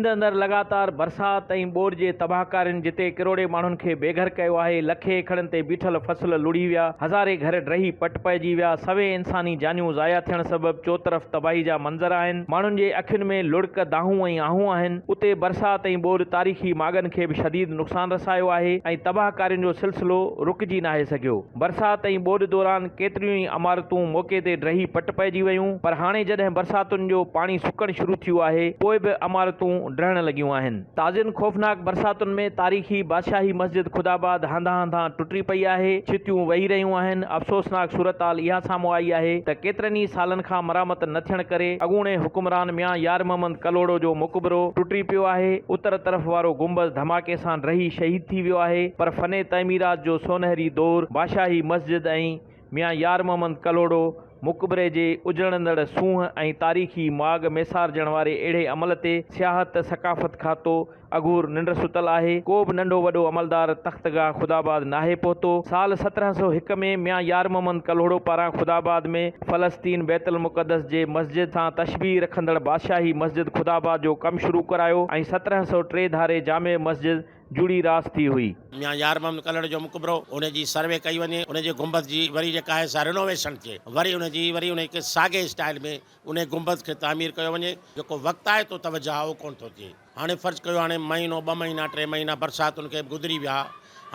سنڌ اندر لڳاتار برسات ۽ ٻوڏ جي تباهڪارين جتي ڪروڙين ماڻهن کي بي گهر ڪيو آهي، لکين ايڪڙن تي بيٺل فصل لڙهي ويا، هزارين گهر ڊهي پٽ پئجي ويا، سوين انساني جانيون ضايع ٿيڻ سبب چوطرف تباهي جا منظر آهن، ماڻهن جي اکين ۾ لڙڪ، دانهون ۽ آهون آهن، اتي برسات ۽ ٻوڏ تاريخي ماڳن کي به شديد نقصان رسايو آهي ۽ تباهڪارين جو سلسلو رڪجي ناهي سگهيو. برسات ۽ ٻوڏ دوران ڪيتريون ئي عمارتون موقعي تي ڊهي پٽ پئجي ويون پر هاڻي جڏهن برساتن جو پاڻي سڪڻ شروع ٿيو آهي پوء به عمارتون ڊهڻ لڳيون آهن. تازين خوفناڪ برساتن ۾ تاريخي بادشاهي مسجد خدا آباد هنڌان هنڌان ٽٽي پئي آهي، ڇتيون وهي رهيون آهن، افسوسناڪ صورتحال اها سامهون آئي آهي ته ڪيترن ئي سالن کان مرمت نه ٿيڻ ڪري اڳوڻي حڪمران ميان يار محمد ڪلهوڙو جو مقبرو ٽٽي پيو آهي، اتر طرف وارو گنبذ ڌماڪي سان ڊهي شهيد ٿي ويو آهي پر فن تعميرات جو سونهري دور بادشاهي مسجد ۽ ميان يار محمد ڪلهوڙو مقبري جي اجڙندڙ سونهن ۽ تاريخي ماڳ ميسارجڻ واري اهڙي عمل تي سياحت ثقافت کاتو اگهور ننڊ ستل آهي ڪو به ننڍو وڏو عملدار تختگاهه خداآباد ناهي پهتو سال 1701 ۾ ميان يار محمد ڪلهوڙو پاران خداآباد ۾ فلسطين بيت المقدس جي مسجد سان تشبيهه رکندڙ بادشاهي مسجد خداآباد جو ڪم شروع ڪرايو ۽ 1703 ڌاري جامع مسجد جڙي راس ٿي هئي. ميان يار محمد ڪلهوڙي جو مقبرو ان جي سروي ڪئي وڃي ان جي گنبذ جي وري جيڪا آهي سا رينوويشن ٿئي وري ان جي وري ان کي ساڳي اسٽائل ۾ ان گنبذ کي تعمير ڪيو وڃي جيڪو وقتائتو توجهه آهي اهو ڪونه ٿو ٿئي هاڻي فرض ڪيو هاڻي مهينو ٻه مهينا ٽي مهينا برساتن کي گذري ويا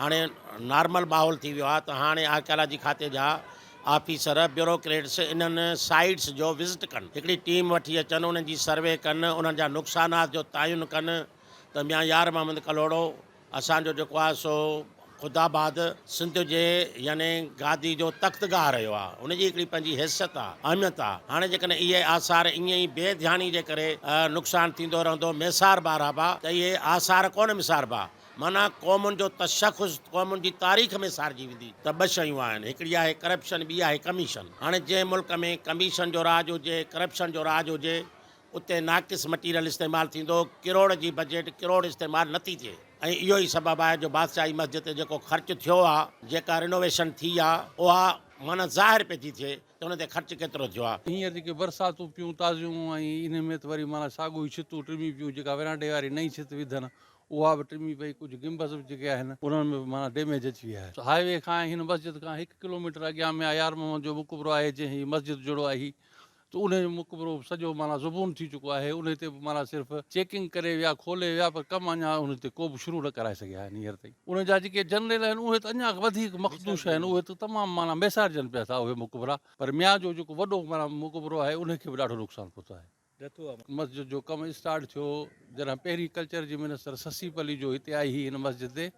هاڻي نارمل ماحول ٿي ويو آهي ته هاڻي آرڪيالاجي کاتي جا آفيسر بيوروڪريٽس انهن سائيٽس جو وزٽ ڪن هڪڙي ٽيم وٺي اچن انهن جي سروي ڪن انهن جا نقصانات جو تعين ڪن ته ميان يار محمد ڪلهوڙو اسان جو جيڪو آهي سو خدا آباد سنڌ جي يعني گادي جو تخت گاهه رهيو آهي ان جي هڪڙي پنهنجي حيثيت آهي اهميت آهي هاڻي جيڪڏهن اهي آثار ائين ئي بي ڌياني جي ڪري نقصان ٿيندو رهندو ميساربا رهبا ته اهي آثار ڪونه مساربا معنيٰ قومن جو تشخص قومن جي تاريخ ۾ سارجي ويندي ته ٻه شيون آهن هڪڙي آهي ڪرپشن ٻي آهي ڪميشن هاڻي جنهن ملڪ ۾ ڪميشن جو راڄ هجي ڪرپشن جو راڄ هجي اتي ناقص مٽيريل استعمال ٿيندو، ڪروڙ جي بجيٽ ڪروڙ استعمال نه ٿي ٿئي ۽ اهو ئي سبب آهي جو بادشاهي مسجد تي جيڪو خرچ ٿيو آهي، جيڪا رينوويشن ٿي آهي، اها معنيٰ ظاهر پئي ٿي ٿئي ته ان تي خرچ ڪيترو ٿيو آهي. هينئر جيڪي برساتون پيون تازيون ۽ انهي ۾ ته وري معنيٰ ساڳو ئي ڇتون ٽمي پيون، جيڪا ورانڊي واري نئين ڇت وڌن اها به ٽمي پئي، ڪجهه گنبذ به جيڪي آهن انهن ۾ به معنيٰ ڊيميج اچي ويا آهي. هاء وي کان ۽ هن مسجد کان هڪ ڪلوميٽر اڳيان ميان يار محمد جو مقبرو آهي، جنهن هي مسجد جوڙوائي هئي. ته انهي جو مقبرو به سڄو معنيٰ زبون ٿي چڪو آهي، انهي تي به معنيٰ صرف چيڪنگ ڪري ويا، کولي ويا پر ڪم اڃا انهي تي ڪوبه شروع نه ڪرائي سگهيا آهن هينئر تائين. انهن جا جيڪي جنرل آهن اهي ته اڃا وڌيڪ مخدوش آهن، اهي ته تمام معنيٰ ميسارجن پيا ٿا اهي مقبرا، پر ميان جو جيڪو وڏو معنيٰ مقبرو آهي انهي کي به ڏاڍو نقصان پهتو آهي. مسجد جو ڪم اسٽارٽ ٿيو جڏهن پهرين ڪلچر جي منسٽر سسي پليجو هتي آئي هئي هن مسجد تي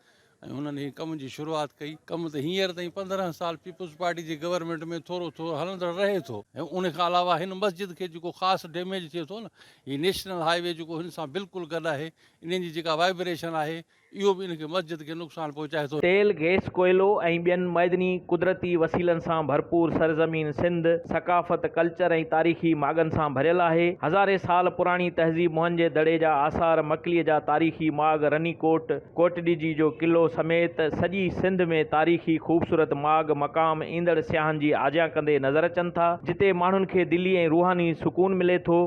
۽ هنن هي ڪم جي شروعات ڪئي. ڪم ته هينئر تائين 15 سال پيپلز پارٽي جي گورنمينٽ ۾ ٿورو ٿورو هلندڙ رهي ٿو ۽ ان کان علاوه هن مسجد کي جيڪو خاص ڊيميج ٿئي ٿو نه هي نيشنل هاء وي جيڪو هن سان بلڪل گڏ آهي انهن جي جيڪا وائبريشن آهي اهو به ان کي مسجد کي نقصان پهچائي ٿو. تيل، گئس، ڪوئلو ۽ ٻين معدني قدرتي وسيلن سان ڀرپور سرزمين سنڌ ثقافت، ڪلچر ۽ تاريخي ماڳن سان ڀريل آهي. هزارين سال پراڻي تهذيب موهن جي دڙي جا آثار، مڪليء جا تاريخي ماڳ، رني ڪوٽ، ڪوٽڏيجي جو قلعو سميت سڄي سنڌ ۾ تاريخي خوبصورت ماڳ مقام ايندڙ سياحن جي آجيان ڪندي نظر اچن ٿا، جتي ماڻهن کي دلي ۽ روحاني سڪون ملي ٿو.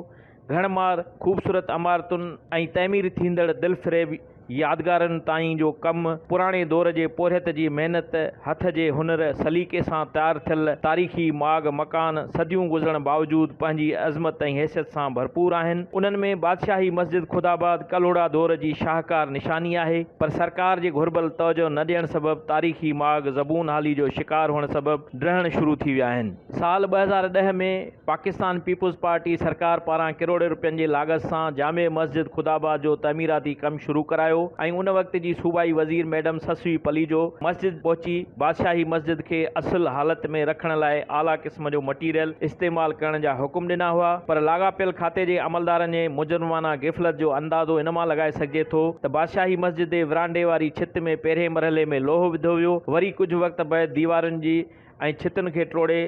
گهڻ مار خوبصورت عمارتن ۽ تعمير ٿيندڙ دلفريب يادگارن تائين جو ڪم پراڻي دور جي پورهيت جي محنت، هٿ جي هنر، سليقي سان تيار ٿيل تاريخي ماڳ مڪان صديون گذرڻ باوجود پنهنجي عظمت ۽ حيثيت سان ڀرپور آهن. انهن ۾ بادشاهي مسجد خداآباد ڪلهوڙا دور جي شاهڪار نشاني آهي پر سرڪار جي گهربل توجهه نه ڏيڻ سبب تاريخي ماڳ زبون حالي جو شڪار هئڻ سبب ڊهڻ شروع ٿي ويا آهن. سال 2010 ۾ پاڪستان پيپلز پارٽي سرڪار پاران ڪروڙين روپين جي لاڳت سان جامع مسجد خداآباد جو تعميراتي ڪم شروع ڪرايو ۽ ان وقت جي صوبائي وزير ميڊم سسئي پليجو مسجد پهچي بادشاهي مسجد کي اصل حالت ۾ رکڻ لاء اعليٰ قسم جو مٽيريل استعمال ڪرڻ جا حڪم ڏنا هئا پر لاڳاپيل کاتي جي عملدارن جي مجرمانه غفلت جو اندازو ان مان لڳائي سگهجي ٿو ته بادشاهي مسجد جي ورانڊي واري ڇت ۾ پهرين مرحلي ۾ لوهه وڌو ويو وري ڪجهه وقت بعد ديوارن جي ۽ ڇتن کي ٽوڙي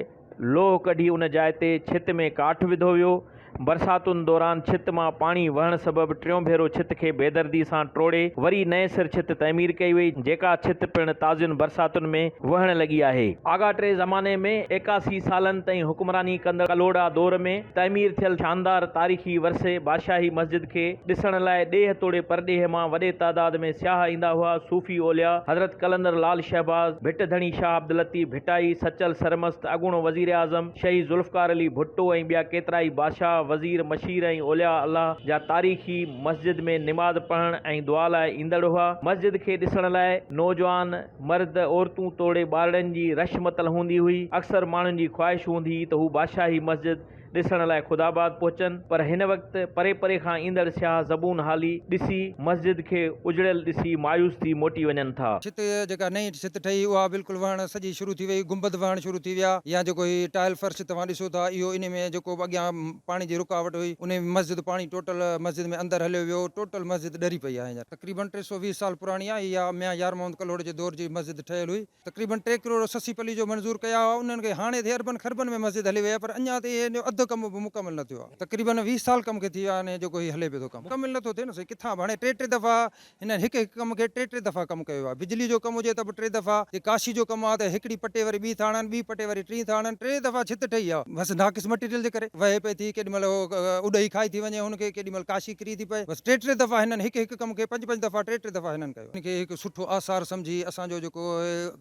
لوهه ڪڍي ان جاء تي ڇت ۾ ڪاٺ وڌو ويو برساتن دوران ڇت مان پاڻي وهڻ سبب ٽيون ڀيرو ڇت کي بيدردي سان ٽوڙي وري نئين سر ڇت تعمير ڪئي وئي، جيڪا ڇت پڻ تازين برساتن ۾ وهڻ لڳي آهي. آڳاٽي زماني ۾ 81 سالن تائين حڪمراني ڪندڙ ڪلهوڙا دور ۾ تعمير ٿيل شاندار تاريخي ورثي بادشاهي مسجد کي ڏسڻ لاء ڏيهه توڙي پرڏيهه مان وڏي تعداد ۾ سياح ايندا هئا. صوفي اولياء حضرت قلندر لال شهباز، ڀٽ ڌڻي شاهه عبداللطيف ڀٽائي، سچل سرمست، اڳوڻو وزيراعظم شهيد ذوالفقار علي ڀٽو ۽ ٻيا ڪيترائي بادشاهه، وزير، مشير ۽ اولياء الله جا تاريخي مسجد ۾ نماز پڙهڻ ۽ دعا لاء ايندڙ هئا. مسجد کي ڏسڻ لاء نوجوان، مرد، عورتون توڙي ٻارڙن جي رش متل هوندي هئي. اڪثر ماڻهن جي خواهش هوندي هئي ته هو بادشاهي مسجد ڏسڻ لاء خدا آباد پهچن پر هن وقت پري پري کان ايندڙ سياح زبون حالي ڏسي مسجد کي اجڙيل ڏسي مايوس ٿي موٽي وڃن ٿا. ڇت جيڪا نئين ڇت ٺهي اها بلڪل وهڻ سڄي شروع ٿي وئي، گنبد وهڻ شروع ٿي ويا يا جيڪو هي ٽائل فرش توهان ڏسو ٿا اهو انهي ۾ جيڪو به اڳيان پاڻي جي رڪاوٽ هئي انهي ۾ مسجد پاڻي ٽوٽل مسجد ۾ اندر هليو ويو ٽوٽل مسجد ڏري پئي آهي هينئر تقريبن 320 سال پراڻي آهي اها ميان يار محمد ڪلهوڙي جي دور جي مسجد ٺهيل هئي. تقريبن ٽي ڪروڙ سسي پلي جو منظور ڪيا هئا انهن کي هاڻي ٿي اربن کربن ۾ مسجد هلي وئي آهي پر اڃا تائين ان جو اڌ ڪم به مڪمل نه ٿيو آهي تقريبن 20 سال ڪم کي ٿي ويا آهن جيڪو هي هلي پيو ٿو ڪم مڪمل نه ٿو ٿئي نه سائين ڪٿان به هاڻي ٽي ٽي دفعا هنن هڪ هڪ ڪم کي ٽي ٽي دفعا ڪم ڪيو آهي بجلي جو ڪم هجي ته به ٽي دفعا جي ڪاشي جو ڪم آهي ته هڪڙي پٽي وري ٻي ٿا هڻن ٻي پٽي وري ٽين ٿا هڻن ٽي دفعا ڇت ٺهي آهي بس ناقص مٽيريل جي ڪري وهي پئي ٿي ڪيڏي مهل اڏهي کائي ٿي وڃي هن کي ڪيڏي مهل ڪاشي ڪري ٿي پئي بس ٽي ٽي دفعا هنن هڪ هڪ ڪم کي پنج پنج دفعا ٽي ٽي دفعا هنن ڪيو. ان کي هڪ سٺو آثار سمجهي اسان جو جيڪو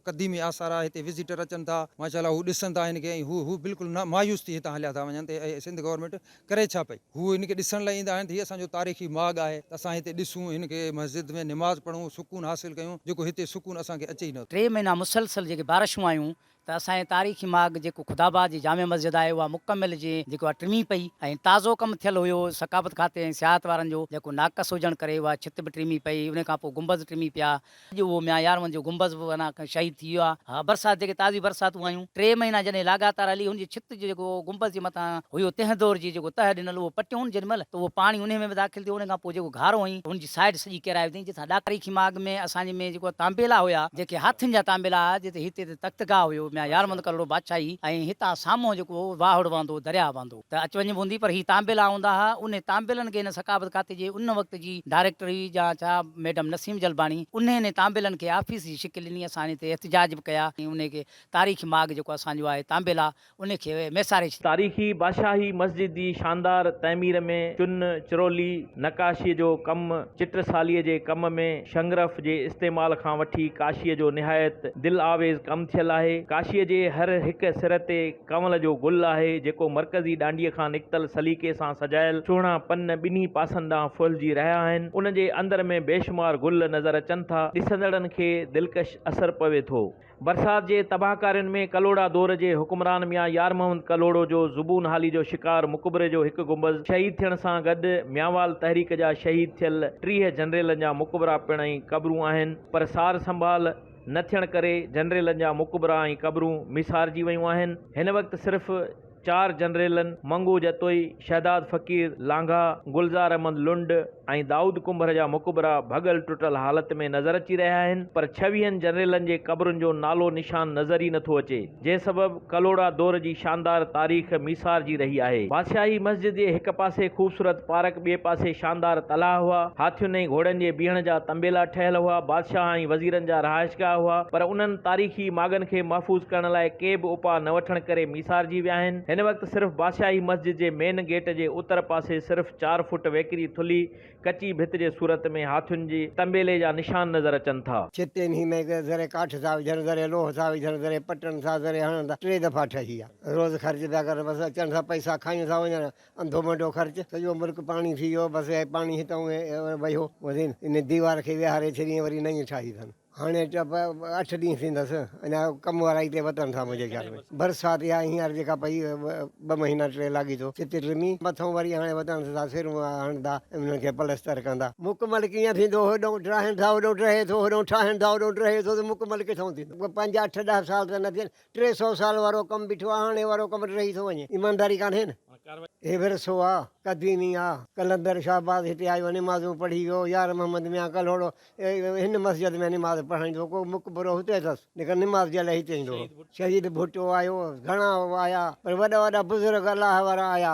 قديمي آثار آهي هتي وزيٽر اچن ٿا ماشاء الله هو ڏسن ٿا هن کي ۽ هو هو بلڪل نه مايوس ٿي هتان هليا ٿا وڃن ته هي سنڌ گورنمينٽ ڪري ڇا پئي هو هن کي ڏسڻ لاء ايندا آهن ته هي اسان جو تاريخي ماڳ آهي ته اسان هتي ڏسون هن کي مسجد ۾ نماز پڙهون سڪون حاصل ڪيون جيڪو هتي سڪون اسان کي اچي ئي نه ٿو. ٽي مهينا مسلسل جيڪي بارشون آيون ته اسان جي تاريخي ماڳ جيڪو خدا آباد جي جامع مسجد آهي اها مڪمل جي جيڪو آهي ٽمي پئي ۽ تازو ڪم ٿيل هيو ثقافت کاتي ۽ سياحت وارن جو جيڪو ناقص هجڻ ڪري اها ڇت به ٽمي پئي ان کان پوء گنبذ ٽمي پيا اڄ اهو ميان يار محمد جو گنبذ به اڃا شهيد ٿي ويو آهي ها برسات جيڪي تازي برساتون آيون ٽي مهينا جڏهن لاڳاتار هلي هن جي ڇت جو جيڪو گنبذ جي مٿان هيو تنهن دور جي جيڪو تهه ڏنل اهو پٽيون جيڏي مهل ته اهو پاڻي انهي ۾ به داخل ٿيو ان کان پوء جيڪو گهارو هنئي هن جي سائيڊ سڄي ڪيرائي وڌائين جتان ڏاڪ تاريخي ماڳ ۾ اسان جي ۾ جيڪو تانبيلا هيا جيڪي هاٿين جا تانبيلا هئا جتي هتي ته تخت گاهه هيو ميان يار محمد ڪلهوڙو بادشاهي ۽ هتان سامهون جيڪو واهڙ وهندو هو درياهه وهندو هو ته اچ وڃ به هوندي پر هي تانبيلا هوندا ها انهي تانبيلن کي هن ثقافت کاتي جي ان وقت جي ڊائريڪٽر هئي جا ڇا ميڊم نسيم جلباڻي انهي انهي تانبيلن کي آفيس جي شڪل ڏني اسان انهي تي احتجاج به ڪيا ۽ انهي کي تاريخي ماڳ جيڪو اسان جو آهي تانبيلا ان کي ميساري ڇڏيو. تاريخي بادشاهي مسجد جي شاندار تعمير ۾ چن، چرولي، نقاشيء جو ڪم، چٽساليء جي ڪم ۾ شنگرف جي استعمال کان وٺي ڪاشيء جو نهايت دل آويز ڪم ٿيل آهي. ڪاشيء جي هر هڪ سر تي ڪنول جو گل آهي، جيڪو مرڪزي ڏانڊيء کان نڪتل سليقي سان سجايل سهڻا پن ٻنهي پاسن ڏانهن ڦهلجي رهيا آهن. ان جي اندر ۾ بيشمار گل نظر اچن ٿا. ڏسندڙن کي دلڪش اثر پوي ٿو. برسات جي تباهڪارين ۾ ڪلهوڙا دور جي حڪمران ميان يار محمد ڪلهوڙو جو زبون حالي جو شڪار مقبري جو هڪ گنبذ شهيد ٿيڻ سان گڏ ميانوال تحريڪ جا شهيد ٿيل 30 جنريلن جا مقبرا پڻ ۽ قبرون آهن پر سار سنڀال نه ٿيڻ ڪري جنريلن جا مقبرا ۽ قبرون ميسارجي ويون آهن هن وقت صرف چار جنريلن منگو جتوئي، شهداد فقير لانگاهه، گلزار احمد لنڊ ۽ دائود ڪنڀر جا مقبرا ڀڳل ٽٽل حالت ۾ نظر اچي رهيا آهن پر ڇويهن جنريلن جي قبرن جو نالو نشان نظر ئي نٿو اچي جنهن سبب ڪلهوڙا دور جي شاندار تاريخ ميسارجي رهي آهي. بادشاهي مسجد جي هڪ پاسي خوبصورت پارڪ ٻئي پاسي شاندار تلاء هئا، هاٿين ۽ گهوڙن جي بيهڻ جا طنبيلا ٺهيل هئا، بادشاهه ۽ وزيرن جا رهائشگاهه هئا پر انهن تاريخي ماڳن کي محفوظ ڪرڻ لاء ڪي به اپاء نه وٺڻ ڪري ميسارجي ويا آهن. هن وقت صرف بادشاهي مسجد جي مين گيٽ جي اتر پاسي صرف چار فوٽ ويڪري ٿلهي ڪچي ڀت جي صورت ۾ هاٿين جي طنبيلي جا نشان نظر اچن ٿا. ڇت انهي ۾ ذري ڪاٺ ٿا وجهن، ذري لوهه ٿا وجهن، ذري پٽن ٿا ذري هڻن ٿا، ٽي دفعا ٺهي آ. روز خرچ پيا ڪرن، بس اچن ٿا پئسا کائين ٿا وڃن، انڌو منڊو خرچ، سڄو ملڪ پاڻي ٿي ويو، بس هي پاڻي هتئون وهيو، انهي ديوار کي ويهاري ڇڏيائين وري نئين ٺاهي اٿن. هاڻي اٺ ڏينهن ٿيندس، اڃا ڪم وارا هتي وتن ٿا منهنجي خيال ۾. برسات اها هينئر جيڪا پئي ٻه مهينا ٽي لاڳيتو چتي ٽمي، مٿئون وري هاڻي وتن ٿا سرون هڻندا انهن کي پلستر ڪندا. مڪمل ڪيئن ٿيندو، هوڏئون ڊاهين ٿا هوڏئون ڊهي ٿو، هوڏئون ٺاهين ٿا هوڏئون ڊهي ٿو ته مڪمل ڪٿئون ٿيندو. پنج اٺ ڏهه سال ته نه ٿين، 300 سال وارو ڪم بيٺو آهي، هاڻي وارو ڪم ڊهي ٿو وڃي. ايمانداري ڪانهي نه. هي ورثو آ. قديمي آ. قلندر شهباز هتي آيو نمازون پڙهي ويو. يار محمد ميان ڪلهوڙو هن مسجد ۾ نماز پڙهڻ ايندو هو. ڪو مقبرو هتي اٿس ليڪن نماز جي لاء هتي ايندو هو. شهيد ڀٽو آيو، گهڻا آيا پر وڏا وڏا بزرگ الله وارا آيا.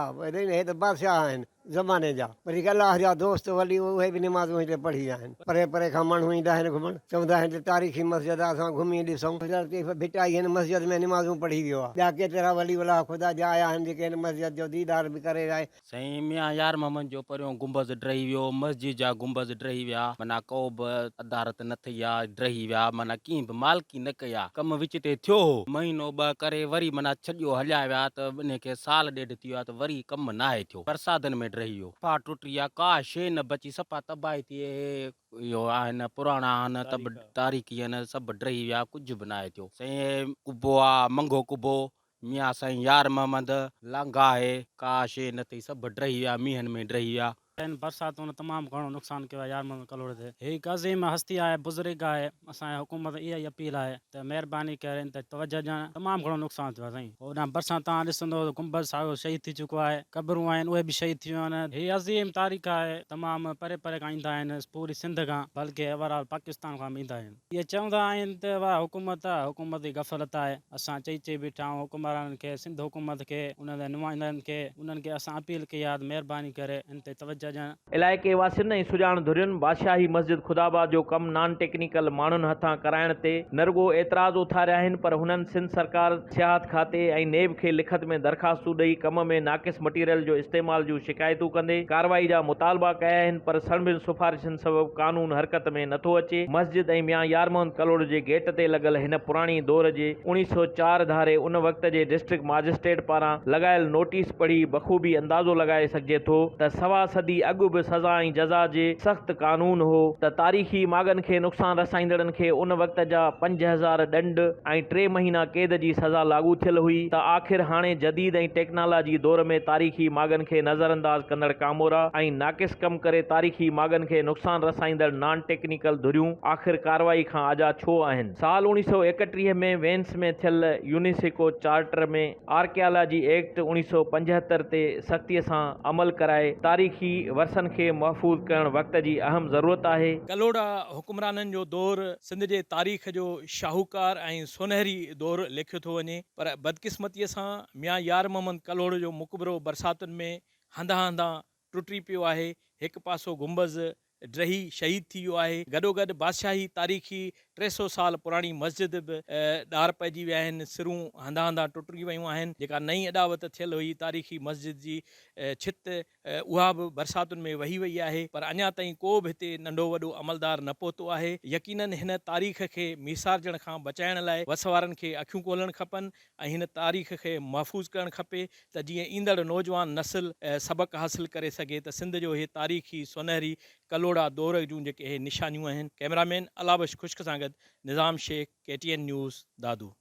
هي ته بادشاهه آهن زماني جا پر جيڪي الله جا دوست ولي اهي به نمازون هتي پڙهي ويا آهن. پري پري کان ماڻهو ايندا آهن گهمڻ. چوندا آهن ته تاريخي مسجد آهي اسان گهمي ڏسون. لطيف ڀٽائي هن مسجد ۾ نمازون پڙهي ويو آهي. ٻيا ڪيترا ولي الله خدا جا آيا آهن جيڪي هن مسجد جو ديدار به ڪري ويا آهن. سائين ميان يار محمد جو پريون گنبذ ڊهي ويو، مسجد جا گنبذ ڊهي ويا، معنيٰ ڪو به ادارت نه ٿئي ها، ڊهي ويا، معنيٰ ڪنهن به مالڪي نه ڪئي ها، ڪم وچ تي ٿيو هو، مهينو ٻه ڪري وري معنيٰ ڇڏيو هليا ويا ته انهي کي سال ڏيڍ ٿي ويو آهي ته وري ڪم ناهي ٿيو، برساتن ۾ ڊهي ويو. صفا ٽٽي ويا، ڪا شيء نه بچي، صفا تباهي ٿي وئي، اهي اهو آهن پراڻا آهن ته به تاريخي آهن، سڀ ڊهي ويا، ڪجهه به ناهي ٿيو. سائين اهي قبو آ، منگهو قبو، ميان سائين يار محمد لانگاهه آهي، ڪا شيء نه ٿي، سڀ ڊهي ويا، مينهن ۾ ڊهي ويا. هن برساتن تمام گهڻو نقصان ڪيو آهي يار محمد ڪلهوڙي تي. هي هڪ عظيم هستي آهي، بزرگ آهي، اسان جي حڪومت اها ئي اپيل آهي ته مهرباني ڪري ان تي توجه ڏيڻ. تمام گهڻو نقصان ٿيو آهي سائين. هوڏانهن برسان توهان ڏسندو ته گنبذ ساڳيو شهيد ٿي چڪو آهي، قبرون آهن اهي به شهيد ٿي ويون آهن. هي عظيم تاريخ آهي، تمام پري پري کان ايندا آهن، پوري سنڌ کان بلڪه اوور آل پاڪستان کان به ايندا آهن. اهي چوندا آهن ته واهه حڪومت آ، حڪومت جي غفلت آهي، اسان چئي چئي بيٺا آهيون حڪمرانن کي، سنڌ حڪومت کي، انهن جي نمائندن کي، انهن کي اسان اپيل ڪئي آهي ته مهرباني ڪري ان تي توجه ڏين. علائقي واسين ۽ سڄاڻ ڌرين بادشاهي مسجد خدا آباد جو ڪم نان ٽيڪنيڪل ماڻهن هٿان ڪرائڻ تي نه رڳو اعتراض اٿاريا آهن پر هنن سنڌ سرڪار، سياحت کاتي ۽ نيب کي لکت ۾ درخواستون ڏئي ڪم ۾ ناقص مٽيريل جو استعمال جون شڪايتون ڪندي ڪارروائي جا مطالبا ڪيا آهن پر سڻڀين سفارشن سبب قانون حرڪت ۾ نٿو اچي. مسجد ۽ ميان يار محمد ڪلهوڙو جي گيٽ تي لڳل هن پراڻي دور جي اوڻيهه سئو چار ڌاري ان وقت جي ڊسٽرڪٽ ماجسٽريٽ پاران لڳايل نوٽيس پڙهي بخوبي اندازو لڳائي سگهجي ٿو ته سوا صدي اڳ به سزا ۽ جزا جي سخت قانون هو ته تاريخي ماڳن کي نقصان رسائيندڙن کي ان وقت جا 5000 ڏنڊ ۽ ٽي مهينا قيد جي سزا لاڳو ٿيل هئي ته آخر هاڻي جديد ۽ ٽيڪنالاجي دور ۾ تاريخي ماڳن کي نظرانداز ڪندڙ ڪامورا ۽ ناقص ڪم ڪري تاريخي ماڳن کي نقصان رسائيندڙ نان ٽيڪنيڪل ڌريون آخر ڪارروائي کان آجا ڇو آهن؟ سال 1931 ۾ وينس ۾ ٿيل يونيسيڪو چارٽر ۾ آرڪيالاجي ايڪٽ 1975 تي سختيء سان عمل ڪرائي تاريخي ورثن کي محفوظ ڪرڻ وقت جي اهم ضرورت آهي. ڪلهوڙا حڪمرانن جو دور سنڌ جي تاريخ جو شاهوڪار ۽ سونهري دور ليکيو ٿو وڃي پر بدقسمتيء سان ميان يار محمد ڪلهوڙو جو مقبرو برساتن ۾ هنڌان هنڌان ٽٽي پيو آهي، هڪ پاسو گنبذ ڊهي شهيد ٿي ويو آهي، گڏوگڏ بادشاهي تاريخي 300 سال پراڻي مسجد به ڏار پئجي ويا آهن، سرون هنڌان هنڌان ٽٽي ويون آهن، جيڪا نئين اڏاوت ٿيل هئي تاريخي مسجد جي ڇت اها به برساتن ۾ وهي وئي آهي پر اڃا تائين ڪو به هتي ننڍو وڏو عملدار نه پهتو آهي، يقينن هن تاريخ کي ميسارجڻ کان بچائڻ لاء وس وارن کي اکيون کولڻ کپن ۽ هن تاريخ کي محفوظ ڪرڻ کپي ته جيئن ايندڙ نوجوان نسل سبق حاصل ڪري سگهي ته سنڌ جو هي تاريخي سونهري ڪلهوڙا دور جون جيڪي اهي نشانيون آهن. ڪئميرا مين الله بخش خشڪ سان گڏ Nizam Shaikh, K T N news, Dadu.